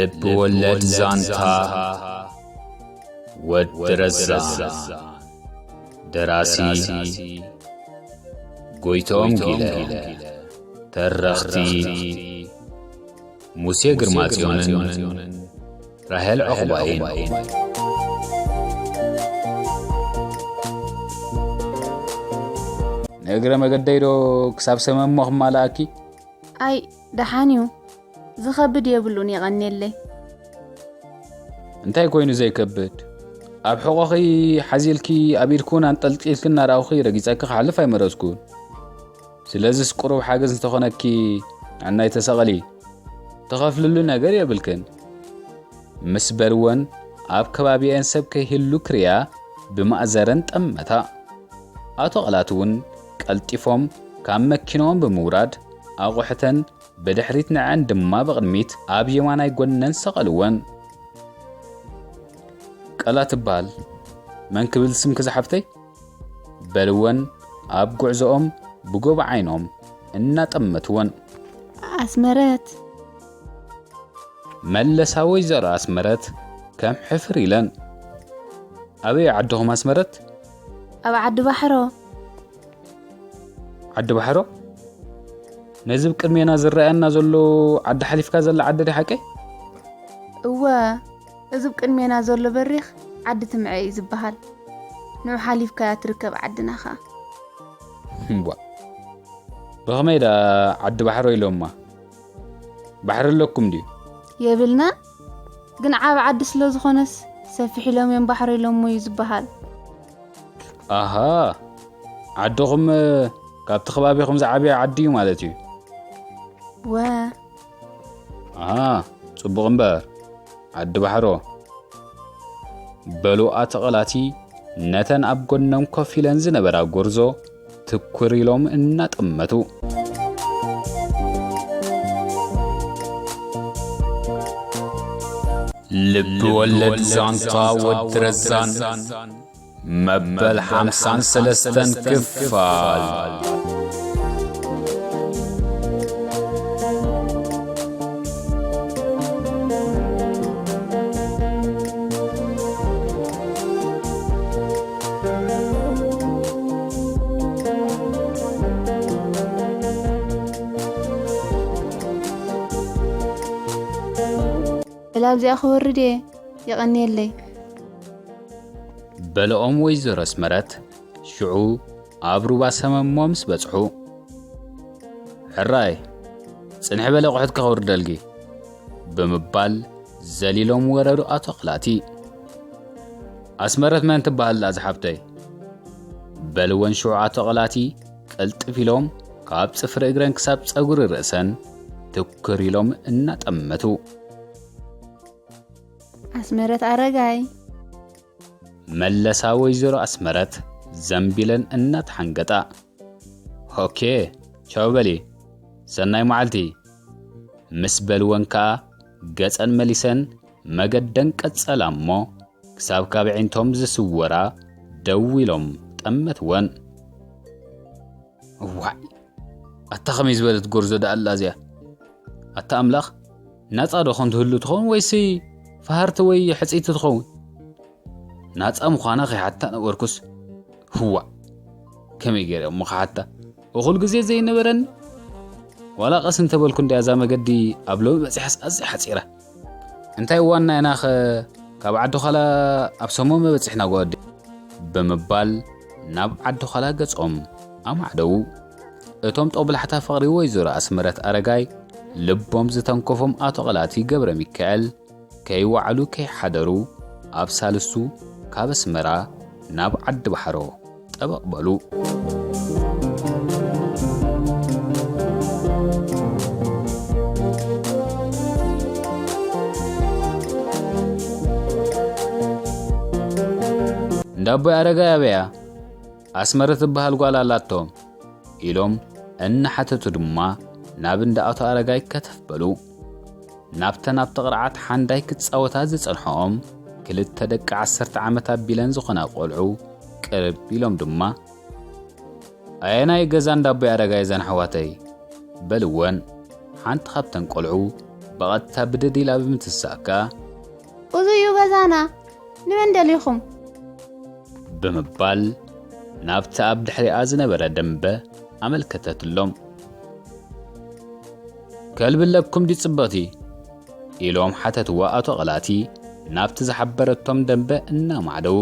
ልብ ወለድ ዛንታ ወዲ ረዛ። ደራሲ ጎይቶም ጊለ። ተረኽቲ ሙሴ ግርማጽዮንን ራሄል ዑቕባይን። ንእግረ መገደይ ዶ ክሳብ ሰመሞ ክማልኣኪ? ኣይ፣ ደሓን እዩ። ዝኸብድ የብሉን፣ የቐንየለይ። እንታይ ኮይኑ ዘይከብድ? ኣብ ሕቖኺ ሓዚልኪ፣ ኣብ ኢድኩን ኣንጠልጢልኪ እናረኣኹኺ ረጊጸኪ ክሓልፍ ኣይመረጽኩን። ስለዚስ ቁሩብ ሓገዝ እንተኾነኪ ንዕናይ ተሰቐሊ። ትኸፍልሉ ነገር የብልክን። ምስ በልወን ኣብ ከባቢኤን ሰብ ከይህሉ ክሪኣ ብማእዘረን ጠመታ። ኣቶ ቐላት እውን ቀልጢፎም ካብ መኪናኦም ብምውራድ ኣቑሕተን ብድሕሪት ንዐን ድማ ብቕድሚት ኣብ የማናይ ጎነን ሰቐልወን። ቀላ ትበሃል። መን ክብል ስምኪ ዝሓፍተይ? በልወን ኣብ ጉዕዞኦም ብጎቦ ዓይኖም እናጠመትወን። ኣስመረት። መለሳ ወይዘሮ ኣስመረት ከም ሕፍር ኢለን። ኣበይ ዓድኹም ኣስመረት? ኣብ ዓዲ ባሕሮ። ዓዲ ባሕሮ? ነዚ ብቅድሜና ዝረኣየና ዘሎ ዓዲ ሓሊፍካ ዘላ ዓዲ ድዩ ሓቀይ? እወ፣ እዚ ብቅድሜና ዘሎ በሪኽ ዓዲ ትምዐ እዩ ዝበሃል። ንዑ ሓሊፍካያ ትርከብ ዓድና ኸኣ። እምቧ፣ ብኸመይ ደኣ ዓዲ ባሕሮ ኢሎማ? ባሕሪ ኣለኩም ድዩ? የብልና፣ ግን ዓቢ ዓዲ ስለ ዝኾነስ ሰፊሕ ኢሎም እዮም ባሕሮ ኢሎሞ እዩ ዝበሃል። ኣሃ፣ ዓድኹም ካብቲ ከባቢኹም ዝዓበየ ዓዲ እዩ ማለት እዩ። ወ። ኣሃ፣ ጽቡቕ እምበር፣ ዓዲ ባሕሮ። በሉ ኣቶ ቐላቲ ነተን ኣብ ጎኖም ኮፍ ኢለን ዝነበራ ጎርዞ ትኩር ኢሎም እናጠመቱ። ልቢ ወለድ ዛንታ ወዲ ረዛን መበል ሓምሳን ሰለስተን ክፋል። እላ ኣብዚኣ ክወርድ እየ፣ የቐንየለይ። በልኦም ወይዘሮ ኣስመረት ሽዑ ኣብ ሩባ ሰመሞ ምስ በጽሑ፣ "ሕራይ፣ ጽንሒ በሊ ኣቑሑት ከኸውርደልኪ" ብምባል ዘሊሎም ወረዱ ኣቶ ቐላቲ። "ኣስመረት መን ትበሃል ደኣ ዝሓፍተይ?" በልወን ሽዑ ኣቶ ቐላቲ ቅልጥፍ ኢሎም ካብ ጽፍሪ እግረን ክሳብ ጸጉሪ ርእሰን ትኩር ኢሎም እናጠመቱ። ኣስመረት ኣረጋይ። መለሳ ወይዘሮ ኣስመረት ዘንቢለን እናተሓንገጣ። "ኦኬ፣ ቻው በሊ፣ ሰናይ መዓልቲ" ምስ በልወን ከኣ ገጸን መሊሰን መገደን ቀጸላ እሞ ክሳብ ካብ ኣዒንቶም ዝስወራ ደው ኢሎም ጠመትወን። እዋይ፣ ኣታ ከመይ ዝበለት ጎርዞ ደኣ ኣላ እዚኣ። ኣታ ኣምላኽ፣ ናጻ ዶ ኾን ትህሉ ትኸውን ወይሲ ፈሃርቲ ወይ ሕጽይቲ ትኸውን? ናጻ ምዃና ከይሓታ ነበርኩስ። ህዋ፣ ከመይ ገይረ እሞ ክሓታ? እኹል ግዜ ዘይነበረኒ? ዋላ ቀስ እንተበልኩ እንድያ እዛ መገዲ ኣብ ሎሚ በጺሓስ ኣዝያ ሓጺራ። እንታይ እዋንና ኢናኸ ካብ ዓዲ ዃላ ኣብ ሰሞመ በጺሕና ጓወዲ? ብምባል ናብ ዓዲ ዃላ ገጾም ኣማዕደዉ። እቶም ጦብላሕታ ፍቕሪ ወይዘሮ ኣስመረት ኣረጋይ ልቦም ዝተንከፎም ኣቶ ቐላቲ ገብረ ሚካኤል ከይወዓሉ ከይሓደሩ ኣብ ሳልስቱ ካብ ኣስመራ ናብ ዓዲ ባሕሮ ጠበቕ በሉ። "እንዳ ኣቦይ ኣረጋይ ኣበያ? ኣስመረት ትበሃል ጓል ኣላቶም?" ኢሎም እናሓተቱ ድማ ናብ እንዳ ኣቶ ኣረጋይ ከተፍ በሉ። ናብተን ኣብቲ ቅርዓት ሓንዳይ ክጻወታ ዝጸንሐኦም ክልተ ደቂ ዓሰርተ ዓመት ኣቢለን ዝኾና ቆልዑ ቅርብ ኢሎም ድማ፣ "ኣየናይ ገዛ እንዳ ኣቦይ ኣረጋይ እዘን ኣሕዋተይ?" በልወን። ሓንቲ ካብተን ቆልዑ ብቐጥታ ብድድ ኢላ ብምትሳእ ከኣ፣ "እዚ እዩ ገዛና፣ ንመን ደሊኹም?" ብምባል ናብቲ ኣብ ድሕሪኣ ዝነበረ ደንበ ኣመልከተትሎም። "ከልቢ ኣለኩም ድዩ ጽብቕቲ?" ኢሎም ሓተትዋ ኣቶ ቐላቲ ናብቲ ዝሓበረቶም ደንበ እናማዕደዉ።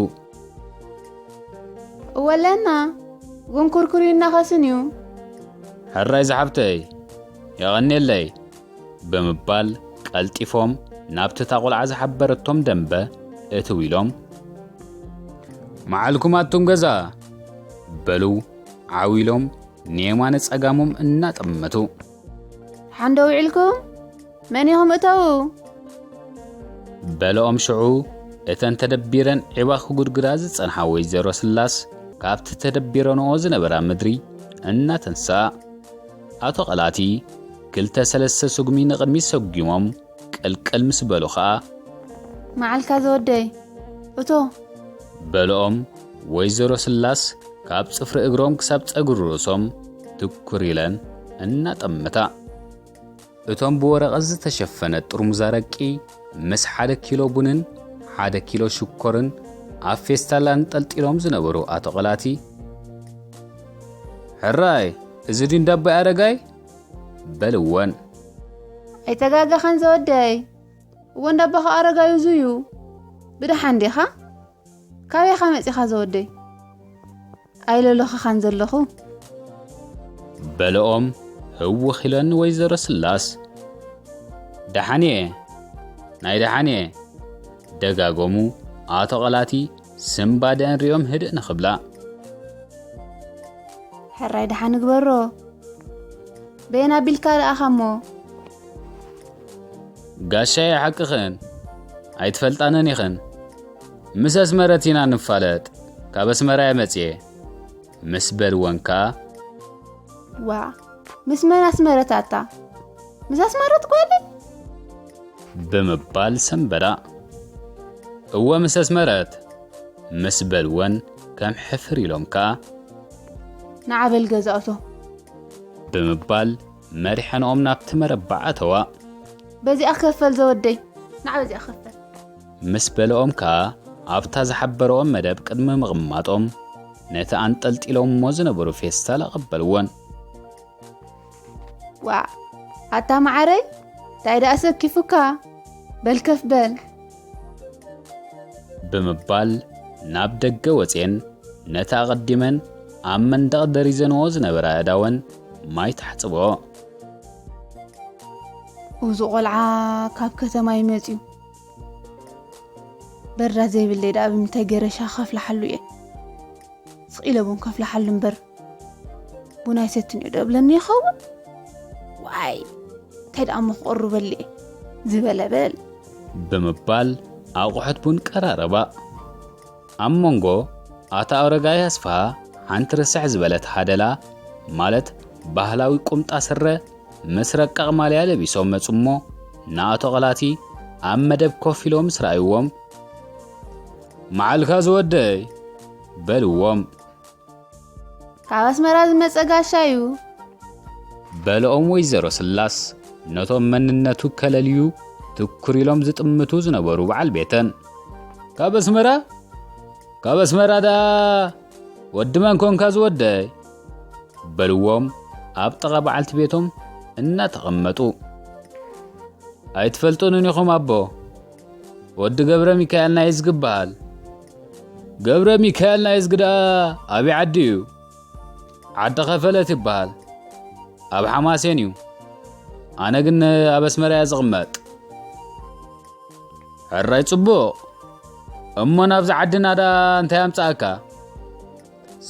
"እወ ኣለና፣ ግን ኩርኩር እዩ እናኸስን እዩ." "ሕራይ ዝሓፍተይ፣ የቐንየለይ" ብምባል ቀልጢፎም ናብቲ እታ ቖልዓ ዝሓበረቶም ደንበ እትው ኢሎም፣ "መዓልኩም ኣቱም ገዛ" በሉ ዓው ኢሎም ንየማነ ጸጋሞም እናጠመቱ። "ሓንዶ ውዒልኩም? መን ኢኹም እተዉ?" በለኦም ሽዑ እተን ተደቢረን ዒባ ክጉድጉዳ ዝጸንሓ ወይዘሮ ስላስ ካብቲ ተደቢረንኦ ዝነበራ ምድሪ እናተንስኣ፣ ኣቶ ቐላቲ ክልተ ሰለስተ ስጉሚ ንቕድሚት ሰጒሞም ቅልቅል ምስ በሉ ኸኣ፣ "መዓልካ ዝወደይ፣ እቶ!" በልኦም ወይዘሮ ስላስ ካብ ጽፍሪ እግሮም ክሳብ ጸጉሪ ርእሶም ትኩር ኢለን እናጠመታ። እቶም ብወረቐት ዝተሸፈነ ጥርሙዝ ኣረቂ ምስ ሓደ ኪሎ ቡንን ሓደ ኪሎ ሽኮርን ኣብ ፌስታል ኣንጠልጢሎም ዝነበሩ ኣቶ ቐላቲ፣ "ሕራይ፣ እዚ ድዩ እንዳቦይ ኣረጋይ?" በልወን። "ኣይተጋገኻን ዘወደይ፣ እወ እንዳቦኻ ኣረጋይ እዚ እዩ። ብደሓን ዲኻ? ካበይኻ መጺኻ ዘወደይ? ኣይለለኹኻን ዘለኹ?" በልኦም ህውኽ ኢለን ወይዘሮ ስላስ። "ደሓን እየ፣ ናይ ደሓን እየ" ደጋገሙ ኣቶ ቐላቲ ስምባደአን ሪኦም ህድእ ንኽብላ። "ሕራይ ደሓን ግበሮ። በየን ኣቢልካ ደኣኻ እሞ?" "ጋሻየ ሓቅኽን፣ ኣይትፈልጣንን ኢኽን። ምስ ኣስመረት ኢና ንፋለጥ፣ ካብ ኣስመራ እየ መጽየ" ምስ በልወን ከኣ፣ "ዋ፣ ምስ መን ኣስመረት ኣታ? ምስ ኣስመረት ጓለይ?" ብምባል ሰምበዳ። "እወ ምስ ኣስመረት" ምስ በልወን ከም ሕፍር ኢሎም ከኣ፣ "ንዓ በል ገዛ እቶ" ብምባል መሪሐንኦም ናብቲ መረባ ኣተዋ። "በዚኣ ከፈል ዘወደይ፣ ንዓ በዚኣ ከፈል" ምስ በልኦም ከኣ ኣብታ ዝሓበረኦም መደብ ቅድሚ ምቕማጦም ነቲ ኣንጠልጢሎምዎ ዝነበሩ ፌስታል ኣቐበልወን። "ዋ፣ ኣታ መዓረይ፣ እንታይ ደኣ ሰኪፉካ? በል ከፍ በል" ብምባል ናብ ደገ ወጽየን ነቲ ኣቐዲመን ኣብ መንደቕ ደሪዘንዎ ዝነበራ ኣእዳወን ማይ ተሓጽብኦ። "እዚ ቖልዓ ካብ ከተማ እዩ መጺኡ። በርዳድ ዘይብለይ ደኣ ብምንታይ ገይረ ሻሂ ከፍልሓሉ እየ? ስቕ ኢለ ቡን ከፍልሓሉ እምበር፣ ቡን ኣይሰትን እዩ ዶ እብለኒ ይኸውን? ዋይ፣ እንታይ ደኣ እሞ ክቕርበሉ እየ ዝበለ በል" ብምባል ኣቑሑት ቡን ቀራረባ። ኣብ መንጎ ኣታ ኣረጋይ ኣስፍሃ ሓንቲ ርስሕ ዝበለት ሃደላ፣ ማለት ባህላዊ ቁምጣ ስረ ምስ ረቃቕ ማልያ ለቢሶም መጹ እሞ፣ ንኣቶ ቐላቲ ኣብ መደብ ኮፍ ኢሎም ምስ ረኣይዎም፣ "መዓልካ ዝወደይ" በልዎም። "ካብ ኣስመራ ዝመጸ ጋሻ እዩ" በልኦም ወይዘሮ ስላስ፣ ነቶም መንነቱ ከለልዩ ትኩር ኢሎም ዝጥምቱ ዝነበሩ በዓል ቤተን። "ካብ ኣስመራ? ካብ ኣስመራ ደኣ ወዲ መን ኮንካ ዝወደይ?" በልዎም ኣብ ጥቓ በዓልቲ ቤቶም እናተቐመጡ። "ኣይትፈልጡንን ኢኹም ኣቦ፣ ወዲ ገብረ ሚካኤል ናይ እዝጊ እበሃል።" "ገብረ ሚካኤል ናይ እዝጊ ደኣ ኣበይ ዓዲ እዩ?" "ዓዲ ከፈለት ይበሃል፣ ኣብ ሓማሴን እዩ። ኣነ ግን ኣብ ኣስመራ እየ ዝቕመጥ።" "ሕራይ ጽቡቕ። እሞ ናብዚ ዓድና ደኣ እንታይ ኣምጽኣካ?"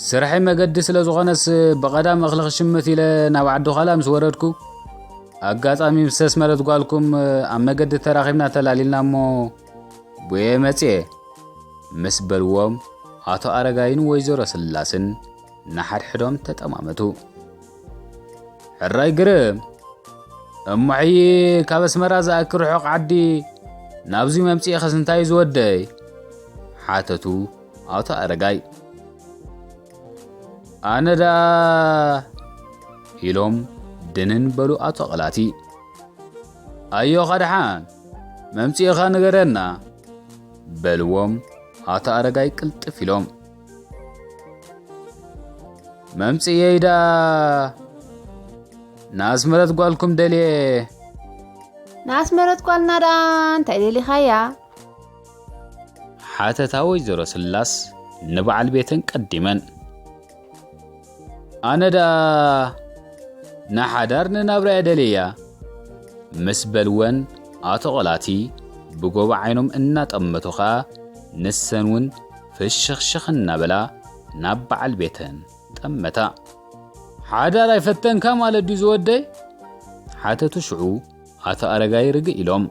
"ስርሐይ መገዲ ስለ ዝኾነስ፣ ብቐዳም እኽሊ ክሽምት ኢለ ናብ ዓዲ ዃላ ምስ ወረድኩ፣ ኣጋጣሚ ምስ ኣስመረት ጓልኩም ኣብ መገዲ ተራኺብና ተላሊልና እሞ፣ ቡየ መጽየ" ምስ በልዎም፣ ኣቶ ኣረጋይን ወይዘሮ ስላስን ንሓድሕዶም ተጠማመቱ። "ሕራይ ግርም፣ እሞ ሕጂ ካብ ኣስመራ ዝኣክል ርሑቕ ዓዲ ናብዚ መምጽኢኽስ እንታይ እዩ ዝወደይ?" ሓተቱ ኣቶ ኣረጋይ። "ኣነ ደኣ" ኢሎም ድንን በሉ ኣቶ ቐላቲ። ኣዮኻ ደሓን መምጽኢኻ ንገረና፣ በልዎም ኣቶ ኣረጋይ ቅልጥፍ ኢሎም። መምጽእየይ ደኣ ንኣስመረት ጓልኩም ደልየ። ንኣስመረት ጓልና ደኣ እንታይ ደሊኻያ? ሓተታ ወይዘሮ ስላስ ንበዓል ቤተን ቀዲመን። ኣነ ደኣ ንሓዳር ንናብራ እየ ደልያ፣ ምስ በልወን ኣቶ ቐላቲ ብጎቦ ዓይኖም እናጠመቱ ኸኣ ንሰን እውን ፍሽኽሽኽ እናበላ ናብ በዓል ቤተን ጠመታ። ሓዳር ኣይፈተንካ ማለት ድዩ ዝወደይ? ሓተቱ ሽዑ ኣቶ ኣረጋይ ርግእ ኢሎም።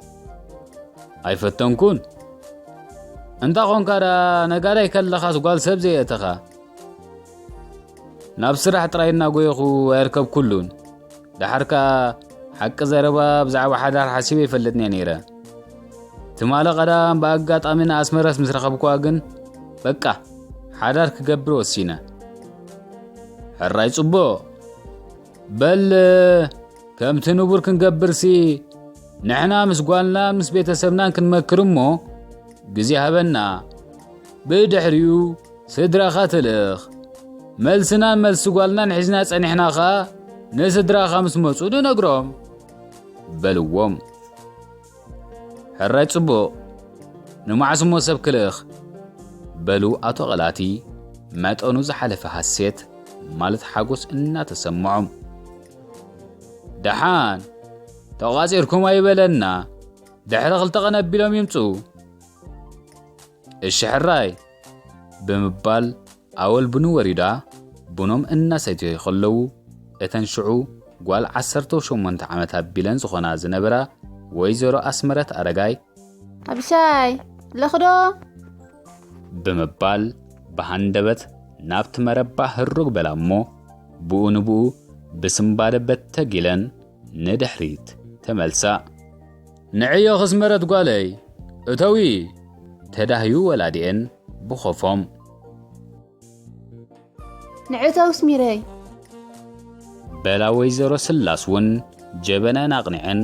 ኣይፈተንኩን። እንታ ኾንካ ደኣ ነጋዳይ ከለኻስ ጓል ሰብ ዘየእተኻ? ናብ ስራሕ ጥራይ እናጎየኹ ኣየርከብኩሉን። ደሓር ከኣ ሓቂ ዘረባ ብዛዕባ ሓዳር ሓሲበ ኣይፈልጥን እየ ነይረ። ትማሊ ቀዳም ብኣጋጣሚ ንኣስመረት ምስ ረኸብኩዋ ግን በቃ ሓዳር ክገብር ወሲነ። ሕራይ ጽቡቕ። በል ከምቲ ንቡር ክንገብርሲ ንሕና ምስ ጓልናን ምስ ቤተሰብናን ክንመክር እሞ ግዜ ሃበና። ብድሕሪኡ ስድራኻ ትልእኽ። መልስናን መልሲ ጓልናን ሒዝና ጸኒሕና ኸኣ ንስድራኻ ምስ መጹ ንነግሮም በልዎም። ሕራይ ጽቡቕ፣ ንመዓስ እሞ ሰብ ክልእኽ? በሉ ኣቶ ቐላቲ መጠኑ ዝሓለፈ ሃሴት ማለት ሓጎስ እናተሰምዖም። ደሓን ተቋጺርኩም ኣይበለና፣ ድሕሪ ክልተ ቀን ኣቢሎም ይምጹ። እሺ ሕራይ ብምባል ኣወል ቡኑ ወሪዳ ቡኖም እናሰተዩ ከለዉ፣ እተን ሽዑ ጓል ዓሰርተ ሸሞንተ ዓመት ኣቢለን ዝኾና ዝነበራ ወይዘሮ ኣስመረት ኣረጋይ፣ "ኣብሻይ ኣለኽዶ?" ብምባል ብሃንደበት ናብቲ መረባ ህሩግ በላ እሞ፣ ብኡ ንብኡ ብስምባደ በተግ ኢለን ንድሕሪት ተመልሳ። "ንዕዮ ክስመረት ጓለይ፣ እተዊ!" ተዳህዩ ወላዲኤን ብኾፎም። "ንዕተው ስሚረይ!" በላ ወይዘሮ ስላስ እውን ጀበናን ኣቕኒዐን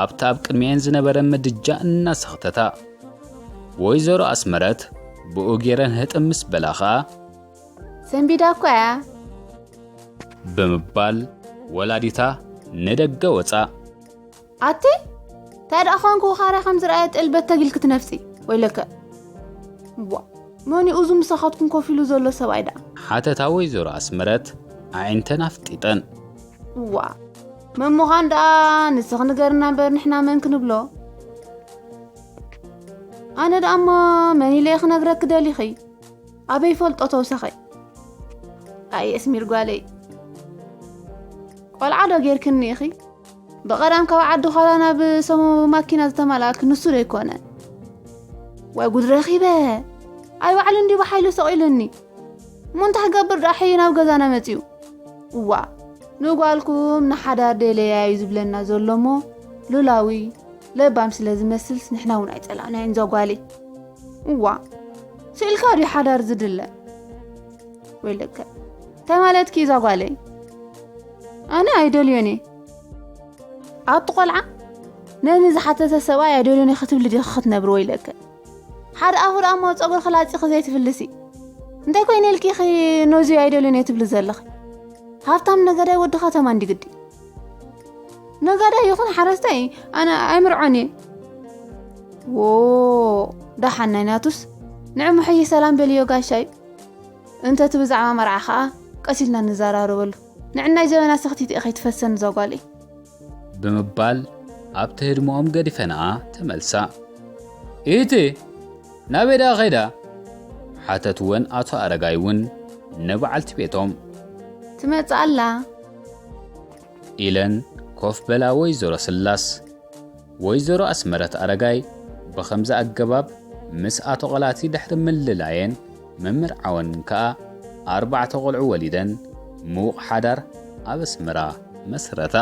ኣብቲ ኣብ ቅድሚኤን ዝነበረ ምድጃ እናሰኽተታ። ወይዘሮ ኣስመረት ብኡ ገይረን ህጥም ምስ በላ ኸኣ፣ "ሰንቢዳ እኳ እያ!" ብምባል ወላዲታ ንደገ ወጻ። "ኣቲ እንታይ ደኣ ኾንኩ? ኻርያ ከም ዝረኣየ ጥል በተጊል ክትነፍጺ ወይለከ!" "ዋ፣ መን እዩ እዚ ምሳኻትኩም ኮፍ ኢሉ ዘሎ ሰብኣይ ደኣ?" ሓተታ ወይዘሮ ኣስመረት ኣዒንተን ኣፍጢጠን። "ዋ፣ መን ምዃን ደኣ ንስኺ ንገርና እምበር ንሕና መን ክንብሎ?" "ኣነ ደኣ እሞ መን ኢለ ክነግረኪ ደሊኺ? ኣበይ ፈልጦ ተውሳኸይ?" "ኣየ ስሚር ጓለይ፣ ቆልዓ ዶ ጌርክኒ ኢኺ? ብቐዳም ካብ ዓዲ ዃላ ናብ ሰሙ ማኪና ዝተማልኣኪ ንሱ ዶ ኣይኮነ?" "ወይ ጉድ ረኺበ! ኣይ ባዕሉ እንዲ ብሓይሉ ሰቒሉኒ። እሞ እንታይ ክገብር ደኣ ሕዩ ናብ ገዛና መጺኡ?" "እዋ፣ ንጓልኩም ንሓዳር ደለያ እዩ ዝብለና ዘሎ እሞ፣ ሉላዊ ለባም ስለ ዝመስልስ ንሕና እውን ኣይጸላእናዮን እዛ ጓለይ። እዋ፣ ስኢልካ ድዩ ሓዳር ዝድለ?" "ወይለከ፣ እንታይ ማለትኪ እዛ ጓለይ?" "ኣነ ኣይደልዮን እየ። ኣቲ ቆልዓ፣ ነዚ ዝሓተተ ሰብኣይ ኣይደልዮን እየ ክትብሊ ዲኺ ክትነብሪ? ወይለከ፣ ሓደ ኣፉ ደኣ እሞ ጸጉርኺ ላጺኺ ዘይትፍልሲ። እንታይ ኮይነ ኢልኪ ኢኺ ነዚ ኣይደልዮን እየ ትብሊ ዘለኺ? ሃብታም ነጋዳይ ወዲ ከተማ እንዲ ግዲ። ነጋዳይ ይኹን ሓረስታይ ኣነ ኣይምርዖን እየ።" "ዎ፣ ደሓን ናይ ናቱስ፣ ንዕሙ ሕይ ሰላም በልዮ ጋሻይ። እንተ እቲ ብዛዕባ መርዓ ኸኣ ቀስ ኢልና ንዘራረበሉ። ንዕናይ ጀበና ሰኽቲት እየ ከይትፈሰኒ እዛ ጓለይ።" ብምባል ኣብቲ ህድሞኦም ገዲፈንኣ ተመልሳ። "ኢቲ፣ ናበይ ደኣ ኸይዳ?" ሓተትወን ኣቶ ኣረጋይ እውን ንበዓልቲ ቤቶም። "ትመጽእ ኣላ" ኢለን ኮፍ በላ ወይዘሮ ስላስ። ወይዘሮ ኣስመረት ኣረጋይ ብኸምዚ ኣገባብ ምስ ኣቶ ቐላቲ ድሕሪ ምልላየን ምምርዓወን ከኣ ኣርባዕተ ቖልዑ ወሊደን ምዉቕ ሓዳር ኣብ ኣስመራ መስረታ።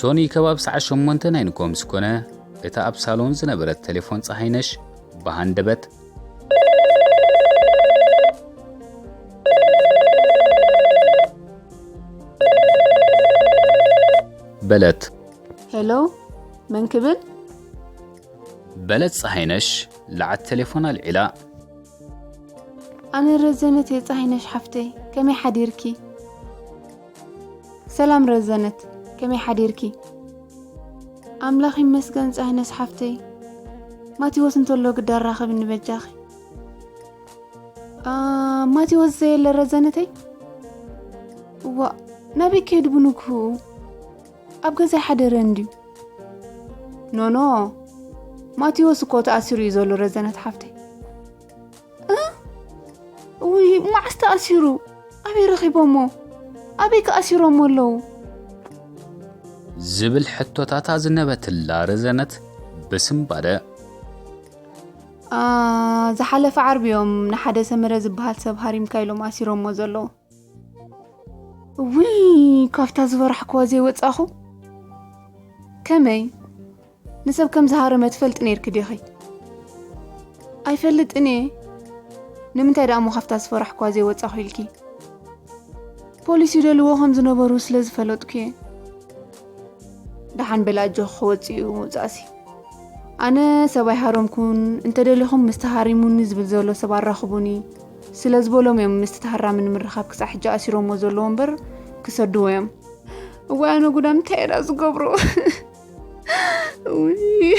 ቶኒ ከባቢ ሰዓት ሸሞንተ ናይ ንግሆ ምስ ኮነ፣ እታ ኣብ ሳሎን ዝነበረት ቴሌፎን ጸሃይነሽ ብሃንደበት በለት። ሄሎ፣ መን ክብል? በለት ጸሃይነሽ ለዓት ቴሌፎን ኣልዒላ። ኣነ ረዘነት እየ ጸሃይነሽ ሓፍተይ፣ ከመይ ሓዲርኪ? ሰላም ረዘነት፣ ከመይ ሓዲርኪ? ኣምላኽ ይመስገን ጸሃይነሽ ሓፍተይ። ማቴዎስ እንተሎ ግዳ ራኸብኒ በጃኺ። ኣ፣ ማቴዎስ ዘየለ ረዘነተይ? እዋ፣ ናበይ ከይዱ ብንግሁ? ኣብ ገዛ ሓደረ እንድዩ። ኖኖ፣ ማቴዎስ እኮ ተኣሲሩ እዩ ዘሎ ረዘነት ሓፍተይ። እ? ውይ፣ መዓስ ተኣሲሩ? ኣበይ ረኺቦሞ? ኣበይ ከኣሲሮሞ ኣለዉ? ዝብል ሕቶታት ኣዝነበትላ ረዘነት ብስምባደ። ኣ፣ ዝሓለፈ ዓርቢ እዮም ንሓደ ሰመረ ዝበሃል ሰብ ሃሪምካ ኢሎም ኣሲሮሞ ዘለዉ። ውይ፣ ካብታ ዝፈራሕክዋ ዘይወጻኹ? ከመይ? ንሰብ ከም ዝሃረመ ትፈልጢ ነይርኪ ዲኺ? ኣይፈልጥን እየ። ንምንታይ ደኣ እሞ ካብታ ዝፈራሕክዋ ዘይወጻኹ ኢልኪ? ፖሊስ ይደልዎ ከም ዝነበሩ ስለ ዝፈለጥኩ እየ። ደሓን በሊ ኣጆኺ ክወጽእ እዩ ምውጻእሲ። ኣነ ሰብ ኣይሃረምኩን፣ እንተደሊኹም ምስቲ ሃሪሙኒ ዝብል ዘሎ ሰብ ኣራኽቡኒ ስለ ዝበሎም እዮም ምስቲ ተሃራሚ ንምርኻብ ክሳዕ ሕጂ ኣሲሮሞ ዘለዉ እምበር ክሰድዎ እዮም። እዋይ ኣነ ጉዳም እንታይ እየ ደኣ ዝገብሮ? ውይ።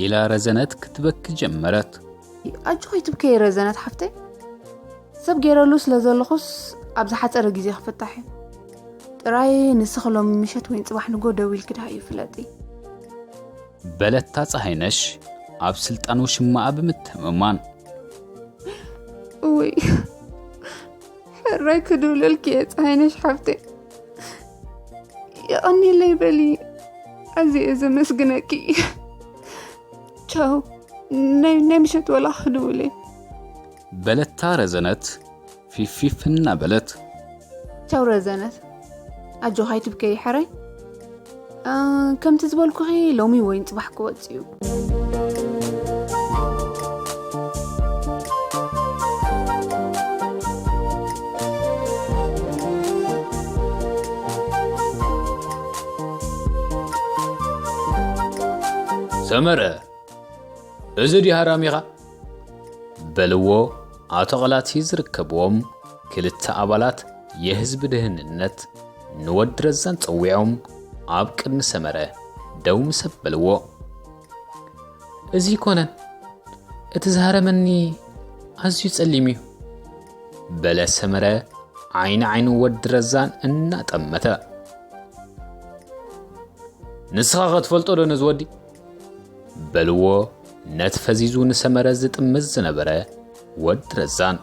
ኢላ ረዘነት ክትበኪ ጀመረት። ኣጆኺ ኣይትብከዪ ረዘነት ሓፍተይ። ሰብ ገይረሉ ስለ ዘለኹስ ኣብ ዝሓጸረ ግዜ ክፍታሕ እዩ። ጥራይ ንስኺ ሎሚ ምሸት ወይ ጽባሕ ንጎ ደዊልኪ ደሃዩ ፍለጢ። በለታ ጸሃይነሽ ኣብ ስልጣን ውሽማኣ ብምትእምማን። እውይ፣ ሕራይ ክድውለልኪ እየ ጸሃይነሽ ሓፍተይ። የቐንየለይ በሊ፣ ኣዝየ እየ ዘመስግነኪ። ቻው፣ ናይ፣ ናይ ምሸት ወላ ክድውል እየ። በለታ ረዘነት ፊፊፍ እናበለት። ቻው ረዘነት፣ ኣጆኻ ኣይትብከይ ሕራይ። እ፣ ከምቲ ዝበልኩኺ ሎሚ ወይን ጽባሕ ክወጽእ እዩ። ሰመረ፣ እዚ ድዩ ሃራሚኻ? በልዎ ኣቶ ቐላቲ ዝርከብዎም ክልተ ኣባላት የህዝቢ ድህንነት ንወዲ ረዛን ጸዊዖም ኣብ ቅድሚ ሰመረ ደው ምስ ኣበልዎ። እዚ ኣይኮነን፣ እቲ ዝሃረመኒ ኣዝዩ ጸሊም እዩ፣ በለ ሰመረ ዓይኒ ዓይኒ ወዲ ረዛን እናጠመተ። ንስኻ ከ ትፈልጦ ዶ ነዚ ወዲ? በልዎ ነቲ ፈዚዙ ንሰመረ ዝጥምት ዝነበረ ወዲ ረዛን።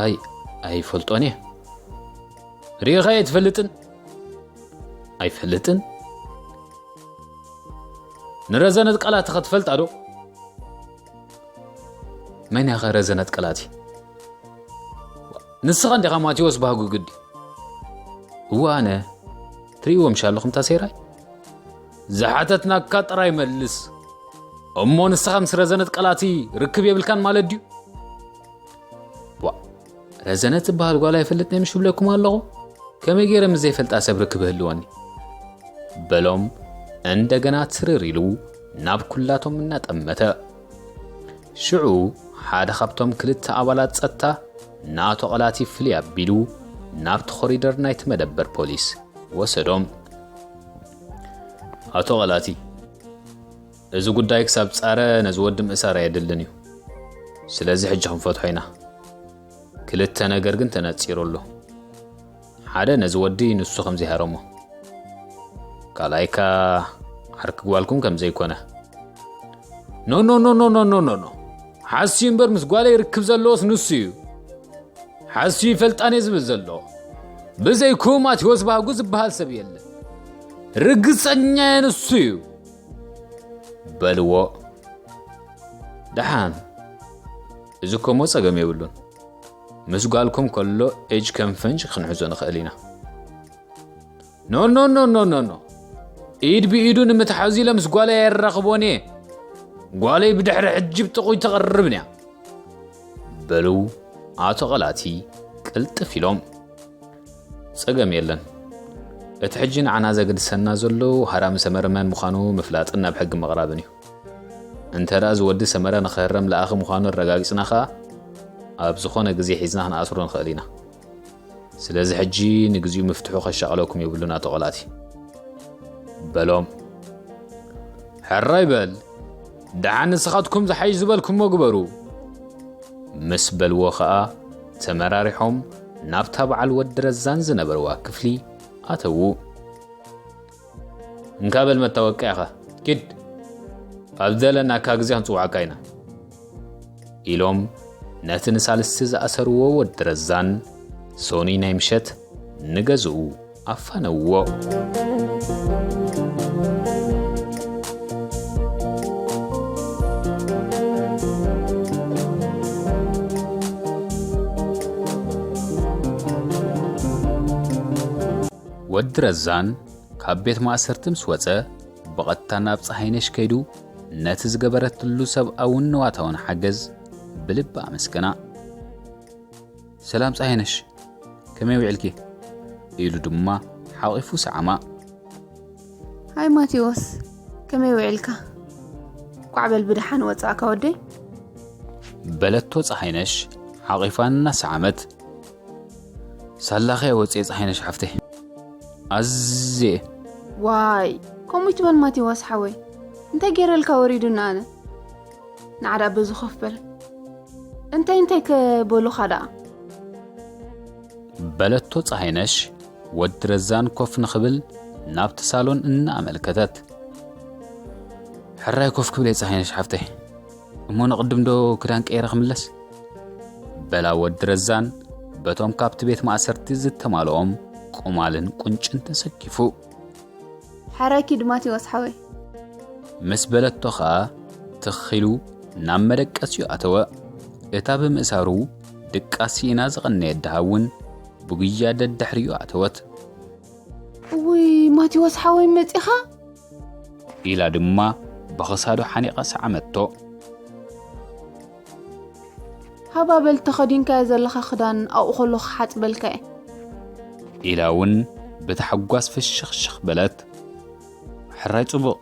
ኣይ፣ ኣይፈልጦን እየ። ርኢኻ ኣይትፈልጥን? ኣይፈልጥን። ንረዘነት ቃላትኻ ትፈልጣ ዶ? መን ያኸ ረዘነት ቃላቲ? ንስኻ እንዲኻ ማቴዎስ ባህጉ ግዲ። እወ ኣነ። ትርእይዎም ሻለኹም ታሴራይ? ዝሓተትናካ ጥራይ መልስ። እሞ ንስኻ ምስ ረዘነት ቃላቲ ርክብ የብልካን ማለት ድዩ? ዋ፣ ረዘነት ትበሃል ጓል ኣይፈልጥን እየ ምሽ ብለኩም ኣለኹ። ከመይ ገይረ ምስ ዘይፈልጣ ሰብ ርክብ ህልወኒ? በሎም እንደገና ትርር ኢሉ ናብ ኩላቶም እናጠመተ። ሽዑ ሓደ ካብቶም ክልተ ኣባላት ጸጥታ ንኣቶ ቐላቲ ፍልይ ኣቢሉ ናብቲ ኮሪደር ናይቲ መደበር ፖሊስ ወሰዶም። ኣቶ ቐላቲ፣ እዚ ጉዳይ ክሳብ ጻረ ነዚ ወዲ ምእሳር ኣየድልን እዩ። ስለዚ ሕጂ ክንፈትሖ ኢና። ክልተ ነገር ግን ተነጺሩ ኣሎ። ሓደ ነዚ ወዲ ንሱ ከም ዘይሃረሞ። ካልኣይካ ዓርኪ ጓልኩም ከም ዘይኮነ። ኖ፣ ኖ፣ ኖ፣ ኖ፣ ኖ፣ ኖ፣ ኖ፣ ኖ። ሓስዩ እምበር ምስ ጓለይ ርክብ ዘለዎስ ንሱ እዩ። ሓስዩ ይፈልጣን እየ ዝብል ዘሎ። ብዘይኩ ማቴዎስ ባህጉ ዝበሃል ሰብ የለን። ርግጸኛ እየ ንሱ እዩ። በልዎ። ደሓን፣ እዚ እኮ እሞ ጸገም የብሉን። ምስ ጓልኩም ከሎ እጅ ከም ፈንጅ ክንሕዞ ንኽእል ኢና። ኖ ኖ ኖ ኖ ኖ ኖ ኢድ ብኢዱ ንምትሓዙ ኢለ ምስ ጓለይ ኣይራኽቦን እየ። ጓለይ ብድሕሪ ሕጂ ብጥቑይ ትቐርብን እያ። በሉ ኣቶ ቐላቲ ቅልጥፍ ኢሎም። ጸገም የለን። እቲ ሕጂ ንዓና ዘገድሰና ዘሎ ሃራሚ ሰመረ መን ምዃኑ ምፍላጥን ናብ ሕጊ ምቕራብን እዩ። እንተ ደኣ እዚ ወዲ ሰመረ ንኽህረም ለኣኺ ምዃኑ ኣረጋጊጽና ኸኣ፣ ኣብ ዝኾነ ግዜ ሒዝና ክንኣስሮ ንኽእል ኢና። ስለዚ ሕጂ ንግዚኡ ምፍትሑ ከሻቕለኩም የብሉን ኣቶ ቐላቲ። በሎም። ሕራይ በል፣ ደሓን ንስኻትኩም ዝሓይሽ ዝበልኩሞ ግበሩ። ምስ በልዎ ኸኣ ተመራሪሖም ናብታ በዓል ወዲ ረዛን ዝነበርዋ ክፍሊ ኣተዉ። እንካ በል መታወቅያኻ፣ ኪድ፣ ኣብ ዘለናካ ግዜ ክንጽውዓካ ኢና። ኢሎም ነቲ ንሳልስቲ ዝኣሰርዎ ወዲ ረዛን ሶኒ ናይ ምሸት ንገዝኡ ኣፋነውዎ። ወዲ ረዛን ካብ ቤት ማእሰርቲ ምስ ወጸ፣ ብቐጥታ ናብ ጸሃይነሽ ከይዱ ነቲ ዝገበረትሉ ሰብኣውን ንዋታውን ሓገዝ ብልቢ ኣመስገና። "ሰላም ጸሃይነሽ፣ ከመይ ውዒልኪ?" ኢሉ ድማ ሓቒፉ ሰዓማ። "ሃይ ማቴዎስ፣ ከመይ ውዒልካ? ኳዕ በል ብደሓን ወጻእካ ወደይ?" በለቶ ጸሃይነሽ ሓቒፋ እናሰዓመት። "ሳላኸ ወጽኤ ጸሃይነሽ ሓፍተይ፣ ኣዝየ" "ዋይ፣ ከምኡ ይትበል ማቴዎስ ሓወይ፣ እንታይ ገይረልካ ወሪዱና ኣነ? ንዓዳ በዚ ኮፍ በል። እንታይ እንታይ ከበሉኻ ደኣ?" በለቶ ጸሃይነሽ ወዲ ረዛን ኮፍ ንኽብል ናብቲ ሳሎን እናኣመልከተት። "ሕራይ ኮፍ ክብል እየ ጸሃይነሽ ሓፍተይ፣ እሞ ንቕድም ዶ ክዳን ቀይረ ክምለስ?" በላ ወዲ ረዛን በቶም ካብቲ ቤት ማእሰርቲ ዝተማልኦም ቁማልን ቁንጭን ተሰኪፉ። "ሕራይ ኪድ ማቴዎስ ሓወይ." ምስ በለቶ ኸኣ ትኽ ኢሉ ናብ መደቀሲኡ ኣተወ። እታ ብምእሳሩ ድቃስ ስኢና ዝቐነየት ደሃብ እውን ብጉያ ደድሕሪኡ ኣተወት። "እውይ ማቴዎስ ሓወይ መጺኻ?" ኢላ ድማ ብኽሳዱ ሓኒቓ ሰዓመቶ። "ሃባ በል ተኸዲንካዮ ዘለኻ ክዳን ኣብኡ ከሎ ክሓጽበልካ እየ።" ኢላ እውን ብታሕጓስ ፍሽኽሽኽ በለት። "ሕራይ ጽቡቕ፣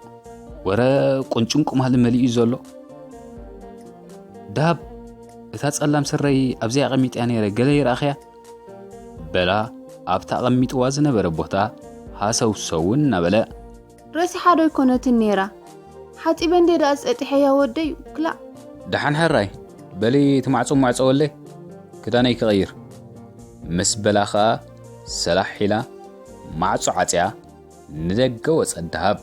ወረ ቁንጭን ቁማል መሊኡ እዩ ዘሎ። ዳብ፣ እታ ጸላም ስረይ ኣብዚኣ ኣቐሚጥያ ነይረ፣ ገለ ይረኣኽያ?" በላ ኣብታ ኣቐሚጥዋ ዝነበረ ቦታ ሃሰውሰው እናበለ። "ረሲሓ ዶ ኣይኮነትን ነይራ? ሓጺበ እንዴ ደኣ ጸጢሐያ ወደይ፣ ክላእ!" "ደሓን ሕራይ፣ በሊ እቲ ማዕጾ ማዕጸወለይ፣ ክዳነይ ክቐይር።" ምስ በላ ኸኣ ሰላሕ ኢላ ማዕጾ ዓጽያ ንደገ ወጸት ደሃብ።